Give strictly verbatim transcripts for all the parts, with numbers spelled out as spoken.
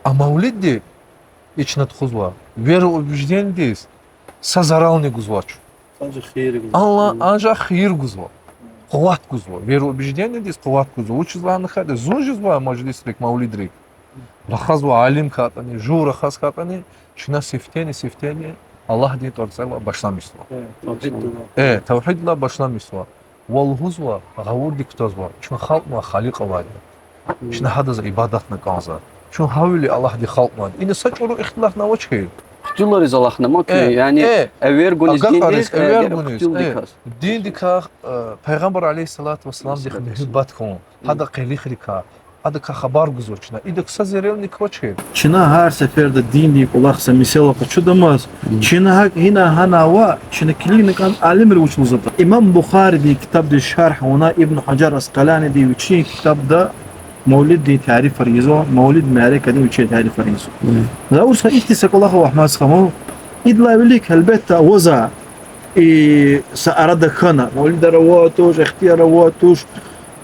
А мавлидди, и чна тухузва, вероубеждениедиз са зарални гузвач. Анжах хийир гузва. Алла анжах хийир гузва. Къуват гузва. Вероубеждениедиз къуват гузва. Вучиз лагьана хьайитӀа, зун жезвай мажлисрик, мавлидрик, рахазва алим хьайитӀани, жув рахаз хьайитӀани, чна сифтени-сифтени Аллагьдин тӀварцӀелай башламишзава. Э, тавгьиддилай башламишзава. Ва лугьузва, гъавурди кутазва, чун халкьнавай Халикь авайди я. Чна гьадаз ибадатна кӀанзава. Чун гьавиляй Аллагьди халкьнавайди я. Ина са чӀуру ихтилатни авач хьи. Хтулариз алахъна ма куьне, яни, э, эвер гуниз, агакьариз, диндик, эвер гуниз, хтулдиказ. Диндикай, э, Пайгъамбар عليه الصلاة والسلامдихъ муьгьуьббат хьун, гьадан къилихрикай, адакай хабар гузвач чна. Идак са зарални квач хьи. Чна гьар сеферда диндин кӀвалах са месэла къачудамаз, чна гьакӀ гьина гьана ава, чна килигна кӀанда алимри вуч лугьузватӀа. Имам Бухаридин ктабдиз шаргь авуна Ибн Гьажар Аскъаланиди вичин ктабда мавлиддин тарифар ийизва, мавлид мярекатдин вичин тарифар ийизва. За урс хьайи ихьтин са кӀвалах ава, Агьмад стха, идалай вилик гьелбетда авазва, и са арада хьана, мавлидар ава туш, ихтияр ава туш.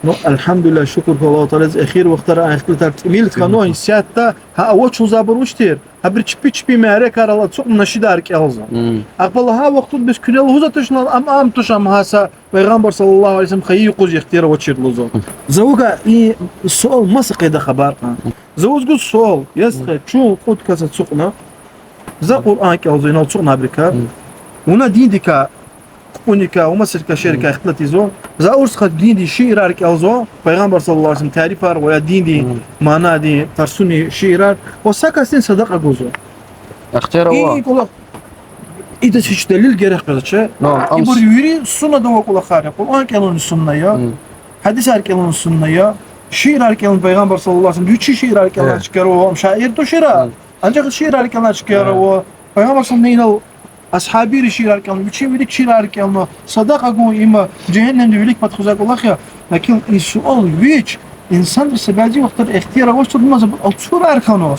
Ну, الحمد لله, шукур хьуй Аллагь Тааладиз, эхир вахтара а ихтилатар тӀимил хьанва, гьисятда гьа авач лугьузвайбур вуч тир, гьабуру чпи-чпин мярекатар алай ацукьна нашидар кӀелзава. Ахпа лагьай вахтунда бес куьне лугьузватӀа чна, ам, ам туш, ам гьа са Пайгъамбар صلى الله عليه وسلم хайи юкъуз ихтияр авачир лугьузва. За вугай и суал маса къайда хабар кьан. За ваз гуз суал, я стха, чун кьуд кас ацукьна, за Къуръан кӀелзава, инал ацукьнавайбурукай, вуна диндикай, кпӀуникай, ва масиркай, шейэрикай ихтилат ийизва. За урс хьайи диндин шиирар кӀелзава, Пайгъамбар صلى الله عليه وسلم тарифар ва я диндин манадин тарсунин шиирар, ва са касни садакьа гузва. Ихтияр ава. И кӀвалах, идаз гьич делил герек къвезвач. Ибур вири суннада авай кӀвалахар я. Къуръан кӀелун сунна я, гьадисар кӀелун сунна я, шиирар кӀелун, Пайгъамбар صلى الله عليه وسلم вичин шиирар кӀелун ашкара ава, ам шаир тушир. Анжах шиирар кӀелун ашкара ава. Пайгъамбар صلى الله عليه وسلم инал асгьабийрин шиирар кӀелун, вичин вилик шиирар кӀелун, садакьа гун, има жегьеннемдин вилик пад хуьзвай кӀвалах я. Лакин и суал вич, инсанриз са бязи вахтара ихтияр авач, туна за алцурар хьанва.